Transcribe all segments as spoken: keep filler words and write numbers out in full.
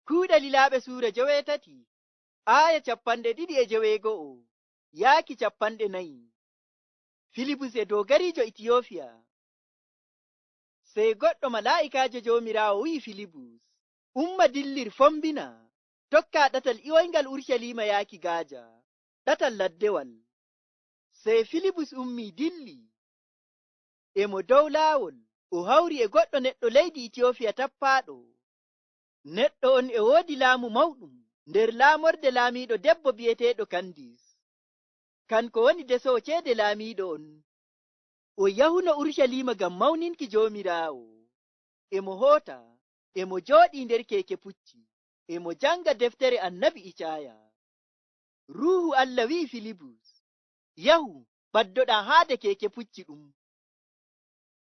Kuuɗe Lilaaɓe suura joweetati, aaya cappanɗe ɗiɗi e joweego'o, yaaki cappanɗe nayi. Filibus e doogariijo Itiyofiya. Sey goɗɗo malaa'ikaajo Joomiraawo wi'i Filibus, "Umma dillir fombina, tokka ɗatal iwoyngal Urucaliima yaaki Gaaja, ɗatal laddewal." Sey Filibus ummi dilli. E mo dow laawol, o hawri e goɗɗo neɗɗo leydi Itiyofiya tappaaɗo. Neɗɗo on e woodi laamu mawɗum nder laamorde laamiiɗo debbo bi'eteeɗo Kandis. Kanko woni desoowo ceede laamiiɗo on. O yahuno Urucaliima ngam mawninki Joomiraawo. E mo hoota, e mo jooɗi nder keeke pucci, e mo jaŋga deftere annabi Icaaya. Ruuhu Allah wi'i Filibus, "Yahu, ɓaddoɗa haade keeke pucci ɗum."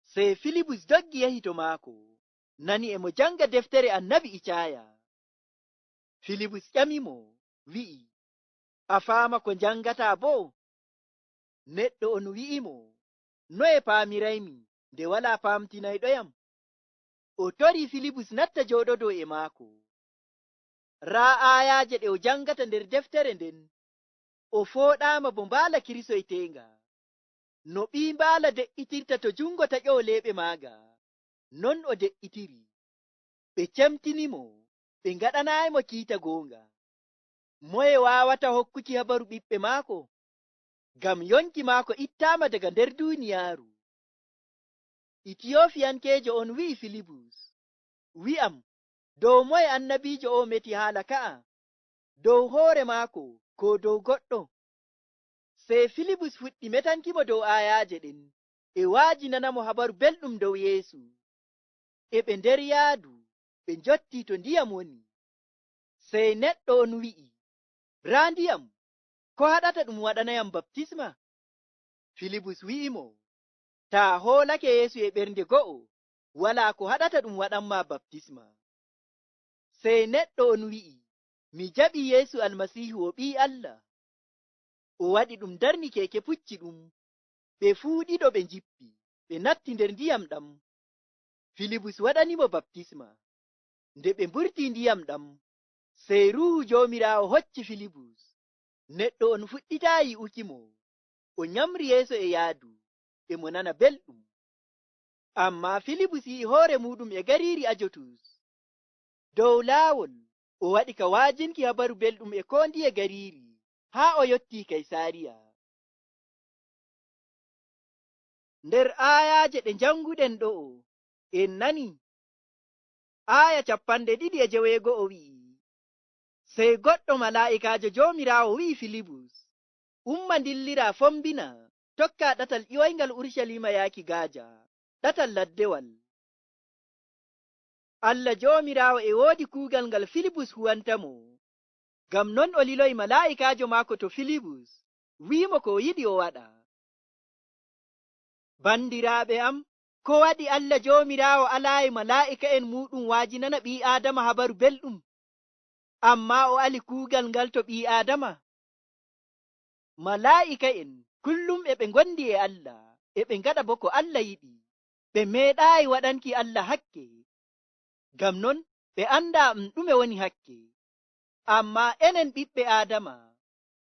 Sey Filibus doggi yahi to maako, nani e mo jaŋga deftere annabi Icaaya. Filibus ƴami mo, wi'i, "A faama ko njaŋgata boo?" Neɗɗo on wi'i mo, "Noye paamiraymi nde walaa paamtinayɗo yam?" O tori Filibus natta jooɗodo e maako. Raa aayaaje ɗe o jaŋgata nder deftere nden. O fooɗaama bo mbaala kirsoyteeŋga. No ɓii mbaala de'itirta to juŋngo taƴoowo leeɓe maaga, non o de'itiri. Ɓe cemtini mo, ɓe ngaɗanaay mo kiita gooŋga. Moye waawata hokkuki habaru ɓiɓɓe maako? Ngam yonki maako ittaama daga nder duniyaaru. Itiyofiyankeejo on wi'i Filibus, "Wi'am, dow moye annabiijo oo meti haala ka'a? Dow hoore maako, koo dow goɗɗo?" Sey Filibus fuɗɗi metanki mo dow aayaaje ɗen, e waajinana mo habaru belɗum dow Yeesu. E ɓe nder yaadu, ɓe njotti to ndiyam woni. Sey neɗɗo on wi'i, "Raa ndiyam, ko haɗata ɗum waɗana yam baptisma?" Filibus wi'i mo, "Taa hoolake Yeesu e ɓernde go'o, walaa ko haɗata ɗum waɗan ma baptisma." Sey neɗɗo on wi'i, "Mi jaɓi Yeesu Almasiihu o Ɓii Allah." O waɗi ɗum darni keeke pucci ɗum. Ɓe fuu ɗiɗo ɓe njippi, ɓe natti nder ndiyam ɗam. Filibus waɗani mo baptisma. Nde ɓe mburti ndiyam ɗam, sey Ruuhu Joomiraawo hocci Filibus. Neɗɗo on fuɗɗitaa yi'uki mo. O nyamri yeeso e yaadu, e mo nana belɗum. Ammaa Filibus yi'i hoore muuɗum e gariiri Ajotus. Dow laawol, o waɗi ka waajinki habaru belɗum e koo ndiye gariiri, haa o yotti Kaysaariya. Nder aayaaje ɗe njaŋnguɗen ɗo'o, en nani, aaya cappanɗe ɗiɗi e joweego'o wi'i, "Sey goɗɗo malaa'ikaajo Joomiraawo wi'i Filibus, 'Umma ndillira fombina, tokka ɗatal iwoyngal Urucaliima yaaki Gaaja, ɗatal laddewal.'" Allah Joomiraawo e woodi kuugal ngal Filibus huwanta mo. Ngam non o liloyi malaa'ikaajo maako to Filibus, wi'i mo ko o yiɗi o waɗa. Bandiraaɓe am, ko waɗi Allah Joomiraawo alaayi malaa'ika'en muuɗum waajinana ɓii-Aadama habaru belɗum? Ammaa o ali kuugal ngal to ɓii-Aadama. Malaa'ika'en kullum e ɓe ngondi e Allah, e ɓe ngaɗa boo ko Allah yiɗi. Ɓe meeɗaayi waɗanki Allah hakke. Ngam non ɓe anndaa um ɗume woni hakke. Ammaa enen ɓiɓɓe Aadama,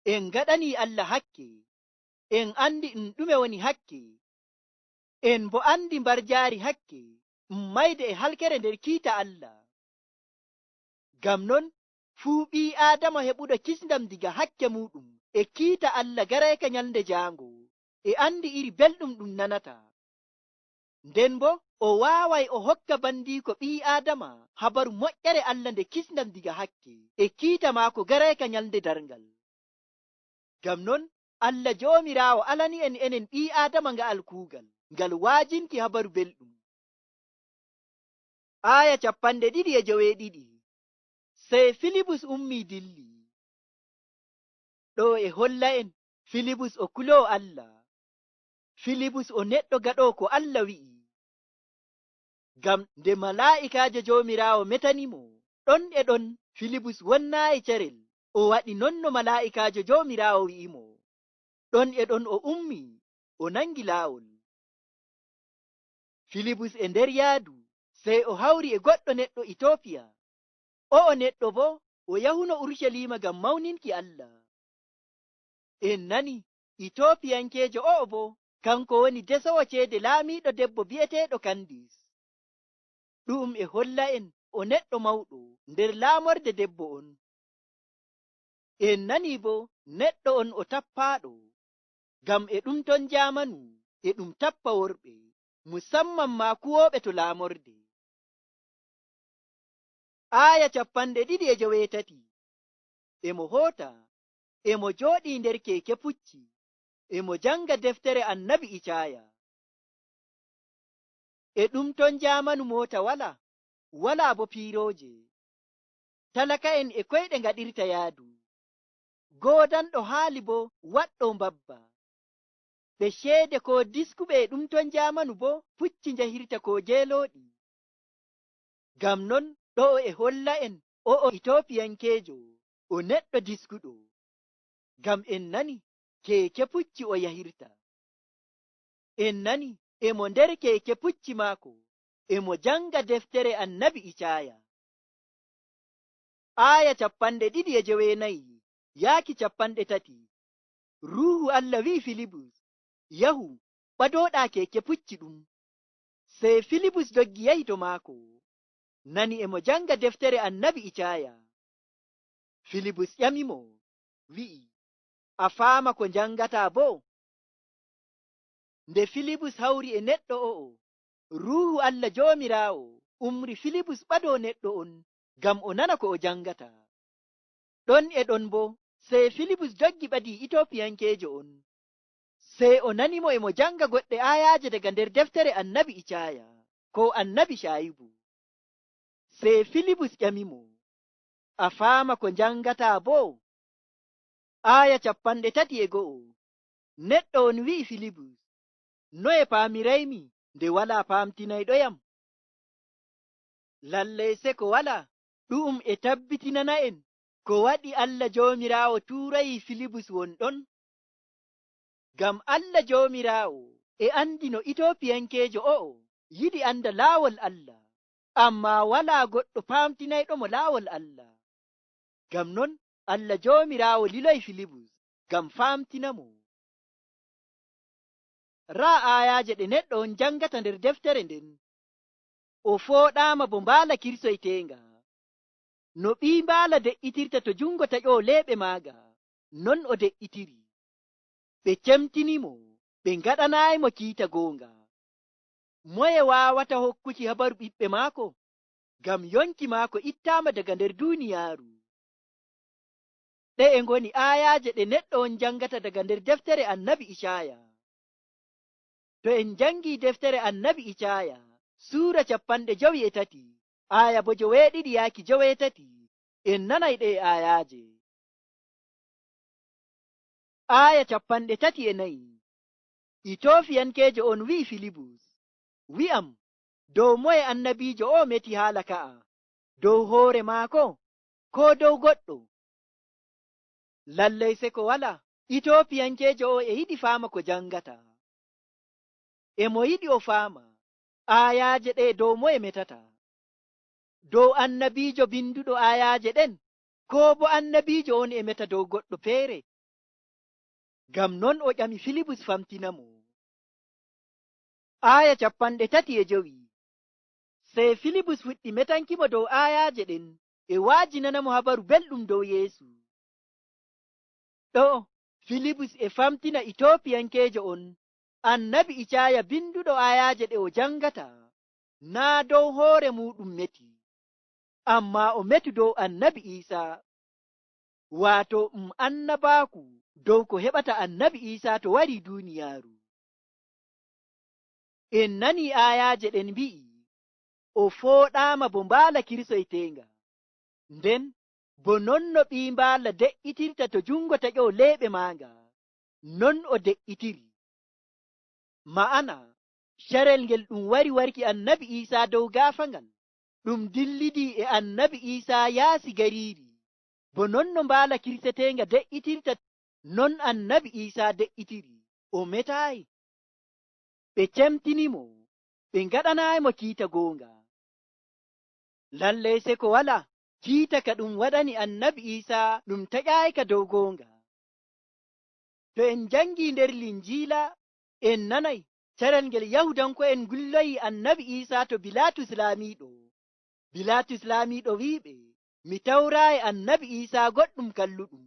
en ngaɗani Allah hakke. En anndi um ɗume woni hakke. En boo anndi mbarjaari hakke, um mayde e halkere nder kiita Allah. Ngam non, fuu ɓii-Aadama heɓuɗo kisndam diga hakke muuɗum e kiita Allah garayka nyalnde jaaŋgo, e anndi iri belɗum ɗum nanata. Nden boo, o waaway o hokka bandiiko ɓii-Aadama habaru moƴƴere Allah nde kisndam diga hakke, e kiita maako garayka nyalnde darŋgal. Ngam non, Allah Joomiraawo alani en, enen ɓii-Aadama nga'al kuugal, ngal waajinki habaru belɗum. Aaya cappanɗe ɗiɗi e joweeɗiɗi. Sey Filibus ummi dilli. Ɗo e holla en, Filibus o kuloowo Allah. Filibus o neɗɗo gaɗoowo ko Allah wi'i. Ngam nde malaa'ikaajo Joomiraawo metani mo, ɗon e ɗon Filibus wonnaayi carel, o waɗi non no malaa'ikaajo Joomiraawo wi'i mo. Ɗon e ɗon o ummi, o naŋgi laawol. Filibus e nder yaadu, sey o hawri e goɗɗo neɗɗo Itoopiya. O'o neɗɗo boo, o yahuno Urusaliima ngam mawninki Allah. En nani, Itoopiyankeejo o'o boo, kaŋko woni desoowo ceede laamiiɗo debbo bi'eteeɗo Kandis. Ɗu'um e holla en o neɗɗo mawɗo nder laamorde debbo on. En nani boo neɗɗo on o tappaaɗo, ngam e ɗum ton jaamanu e ɗum tappa worɓe, musamman maa kuwooɓe to laamorde. Aaya cappanɗe ɗiɗi e joweetati. E mo hoota, e mo jooɗi nder keeke pucci, e mo jaŋga deftere annabi Icaaya. E ɗum ton jaamanu moota walaa, walaa boo piirooje. Talaka'en e koyɗe ngaɗirta yaadu. Goodanɗo haali boo waɗɗo mbabba. Ɓe ceede koo diskuɓe e ɗum ton jaamanu boo pucci njahirta koo geelooɗi. Ngam non ɗo'o e holla en o'o Itoopiyankeejo, o neɗɗo diskuɗo. Ngam en nani keeke pucci o yahirta. En nani e mo nder keeke pucci maako, e mo jaŋga deftere annabi Icaaya. Aaya cappanɗe ɗiɗi e joweenayi yaaki cappanɗe tati. Ruuhu Allah wi'i Filibus, "Yahu, ɓadoɗa keeke pucci ɗum." Sey Filibus doggi yahi to maako, nani e mo jaŋga deftere annabi Icaaya. Filibus ƴami mo, wi'i, "A faama ko njaŋgata boo?" Nde Filibus hawri e neɗɗo o'o, Ruuhu Allah Joomiraawo umri Filibus ɓado neɗɗo on, ngam o nana ko o jaŋgata. Ɗon e ɗon boo, sey Filibus doggi ɓadi Itoopiyankeejo on. Sey o nani mo e mo jaŋga goɗɗe aayaaje daga nder deftere annabi Icaaya, koo annabi Caayibu. Sey Filibus ƴami mo, "A faama ko njaŋgata boo?" Aaya cappanɗe tati e go'o. Neɗɗo on wi'i Filibus, "Noye paamiraymi nde walaa paamtinayɗo yam?" Lallay seko walaa, ɗu'um e tabbitinana en ko waɗi Allah Joomiraawo tuurayi Filibus won ɗon. Ngam Allah Joomiraawo e anndi no Itoopiyankeejo o'o yiɗi annda laawol Allah, ammaa walaa goɗɗo paamtinayɗo mo laawol Allah. Ngam non Allah Joomiraawo liloyi Filibus ngam faamtina mo. Raa aayaaje ɗe neɗɗo on jaŋgata nder deftere nden. O fooɗaama bo mbaala kirsoyteeŋga. No ɓii mbaala de'itirta to juŋngo taƴoowo leeɓe maaga, non o de'itiri. Ɓe cemtini mo, ɓe ngaɗanaayi mo kiita gooŋga. Moye waawata hokkuki habaru ɓiɓɓe maako? Ngam yonki maako ittaama daga nder duniyaaru. Ɗe'e ngoni aayaaje ɗe neɗɗo on jaŋngata daga nder deftere annabi Icaaya. To en njaŋngi deftere annabi Icaaya, suura cappanɗe jowi e tati, aaya bo joweeɗiɗi yaaki joweetati, en nanay ɗe'e aayaaje. Aaya cappanɗe tati e nayi. Itoofiyankeejo on wi'i Filibus, "Wi'am, dow moye annabiijo o'o meti haala ka'a? Dow hoore maako, koo dow goɗɗo?" Lallay seko walaa, Itoofiyankeejo o'o e yiɗi faama ko jaŋngata. E mo yiɗi o faama aayaaje ɗe'e dow moye metata. Dow annabiijo binduɗo aayaaje ɗen, koo bo annabiijo on e meta dow goɗɗo feere? Ngam non o ƴami Filibus famtina mo. Aaya cappanɗe tati e jowi. Sey Filibus fuɗɗi metanki mo dow aayaaje ɗen, e waajinana mo habaru belɗum dow Yeesu. Ɗo Filibus e famtina Itoopiyankeejo on, annabi Icaaya binduɗo aayaaje ɗe o jaŋngata, naa dow hoore muuɗum meti, ammaa o metu dow annabi Iisa, waato um annabaaku dow ko heɓata annabi Iisa to wari duniyaaru. En nani aayaaje ɗen mbi'i, "O fooɗaama bo mbaala kirsoyteeŋga." Nden, bo non no ɓii mbaala de'itirta to juŋngo taƴoowo leeɓe maaŋga, non o de'itiri. Ma'ana, carel ngel ɗum wari warki annabi Iisa dow gaafaŋgal, ɗum dillidi e annabi Iisa yaasi gariiri. Bo non no mbaala kirseteeŋga de'itirta, non annabi Iisa de'itiri, o metaayi. Ɓe cemtini mo, ɓe ngaɗanaayi mo kiita gooŋga. Lallay seko walaa, kiita ka ɗum waɗani annabi Iisa ɗum taƴaay ka dow gooŋga. To en njangi nder Linjiila, en nanay carel ngel Yahuudanko'en ngulloyi annabi Iisa to Bilaatus laamiiɗo. Bilaatus laamiiɗo wi'i ɓe, "Mi tawraay annabi Iisa goɗɗum kalluɗum."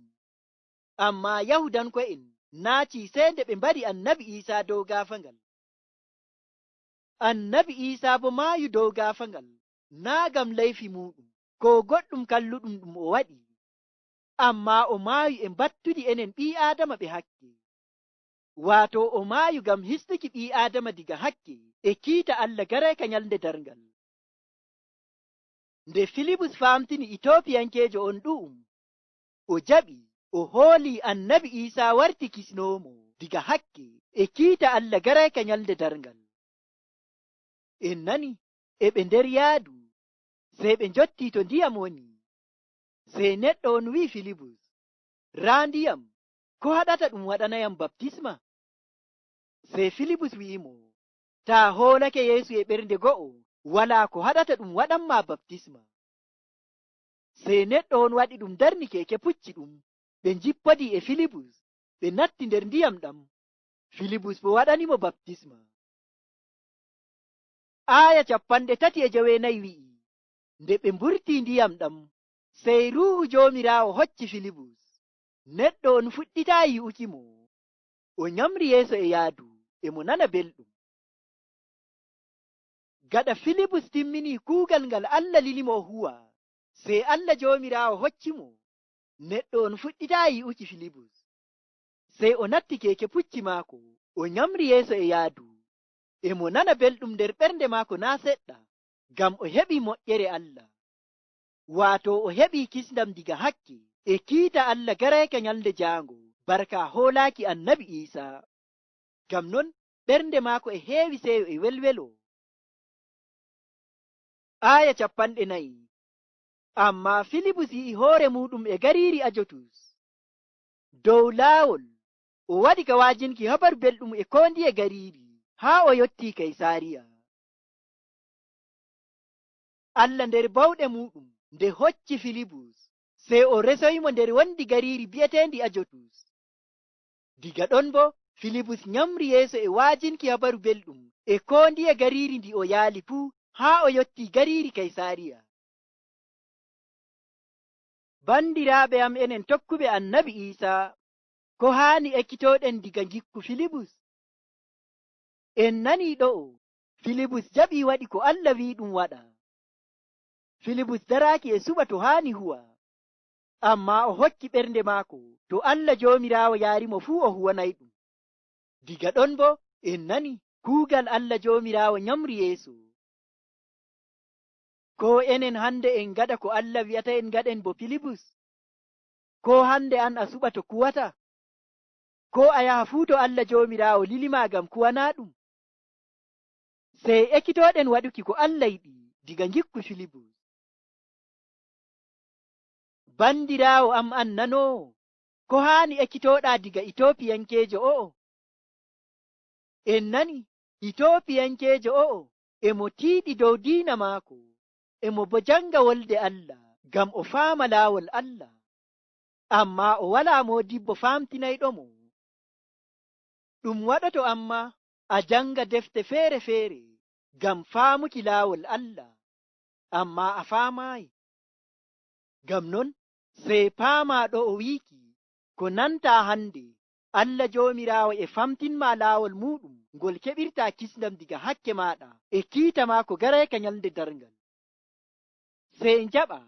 Ammaa Yahuudanko'en naati sey nde ɓe mbari annabi Iisa dow gaafaŋgal. Annabi Iisa boo maayi dow gaafaŋgal, naa ngam leyfi muuɗum, koo goɗɗum kalluɗum ɗum o waɗi. Ammaa o maayi e mbattudi enen ɓii-Aadama ɓe hakke. Waato o maayi ngam hisnuki ɓii-Aadama diga hakke e kiita Allah gareyka nyalnde darŋgal. Nde Filibus faamtini Itoopiyankeejo on ɗu'um, o jaɓi, o hooli annabi Iisa warti kisnoowo mo diga hakke e kiita Allah gareyka nyalnde darŋgal. En nani e ɓe nder yaadu, sey ɓe njotti to ndiyam woni. Sey neɗɗo on wi'i Filibus, "Raa ndiyam, ko haɗata ɗum waɗana yam baptisma?" Sey Filibus wi'i mo, "Taa hoolake Yeesu e ɓernde go'o, walaa ko haɗata ɗum waɗan ma baptisma." Sey neɗɗo on waɗi ɗum darni keeke pucci ɗum, ɓe njippodi e Filibus, ɓe natti nder ndiyam ɗam. Filibus boo waɗani mo baptisma. Aaya cappanɗe tati e joweenayi wi'i, nde ɓe mburti ndiyam ɗam, sey Ruuhu Joomiraawo hocci Filibus. Neɗɗo on fuɗɗitaay yi'uki mo. O nyamri yeeso e yaadu, e mo nana belɗum. Gaɗa Filibus timmini kuugal ngal Allah lili mo o huwa, sey Allah Joomiraawo hocci mo. Neɗɗo on fuɗɗitaay yi'uki Filibus. Sey o natti keeke pucci maako, o nyamri yeeso e yaadu. E mo nana belɗum nder ɓernde maako naa seɗɗa, ngam o heɓi moƴƴere Allah. Waato o heɓi kisndam diga hakke, e kiita Allah gareyka nyalnde jaaŋgo, barka hoolaaki annabi Iisa. Ngam non, ɓernde maako e heewi seyo e welwelo. Aaya cappanɗe nayi. Ammaa Filibus yi'i hoore muuɗum e gariiri Ajotus. Dow laawol, o waɗi ka waajinki habaru belɗum e koo ndiye gariiri, haa o yotti Kaysaariya. Allah nder bawɗe muuɗum nde hocci Filibus, sey o resoyi mo nder wondi gariiri bi'eteendi Ajotus. Diga ɗon boo, Filibus nyamri yeeso e waajinki habaru belɗum e koo ndiye gariiri ndi o yaali fuu, haa o yotti gariiri Kaysaariya. Bandiraaɓe am, enen tokkuɓe annabi Iisa, ko haani ekkitoɗen diga ngikku Filibus? En nani ɗo'o, Filibus jaɓi waɗi ko Allah wi'i ɗum waɗa. Filibus daraaki e suɓa to haani huwa. Ammaa o hokki ɓernde maako, to Allah Joomiraawo yaari mo fuu o huwanay ɗum. Diga ɗon boo en nani kuugal Allah Joomiraawo nyamri yeeso. Koo enen hande en ngaɗa ko Allah wi'ata en ngaɗen bo Filibus? Koo hande an a suɓa to kuwata? Koo a yaha fuu to Allah Joomiraawo lili ma ngam kuwana ɗum? Sey ekitoɗen waɗuki ko Allah yiɗi diga ngikku Filibus. Bandiraawo am, an nanoowo, ko haani ekitoɗa diga Itoopiyankeejo o'o? En nani Itoopiyankeejo o'o e mo tiiɗi dow diina maako, e mo bo jaŋga wolde Allah ngam o faama laawol Allah. Ammaa o walaa moodibbo faamtinayɗo mo. Ɗum waɗoto ammaa a jaŋga defte feere-feere ngam faamuki laawol Allah, ammaa a faamaayi. Ngam non, sey paamaa ɗo'o wiiki, ko nantaa hande, Allah Joomiraawo e famtin ma laawol muuɗum ngol keɓirta kisndam diga hakke maaɗa e kiita maako garayka nyalnde darngal. Sey njaɓa,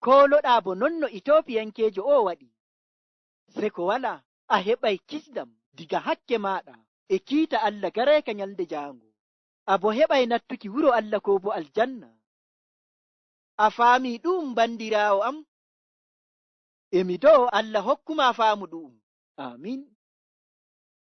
kooloɗa bo non no Itoopiyankeejo o'o waɗi. Seko walaa, a heɓay kisndam diga hakke maaɗa e kiita Allah garayka nyalnde jaaŋgo. A bo heɓay nattuki wuro Allah koo bo aljanna. A faami ɗu'um, bandiraawo am? E mi do'o Allah hokku ma faamu ɗu'um. Aamin.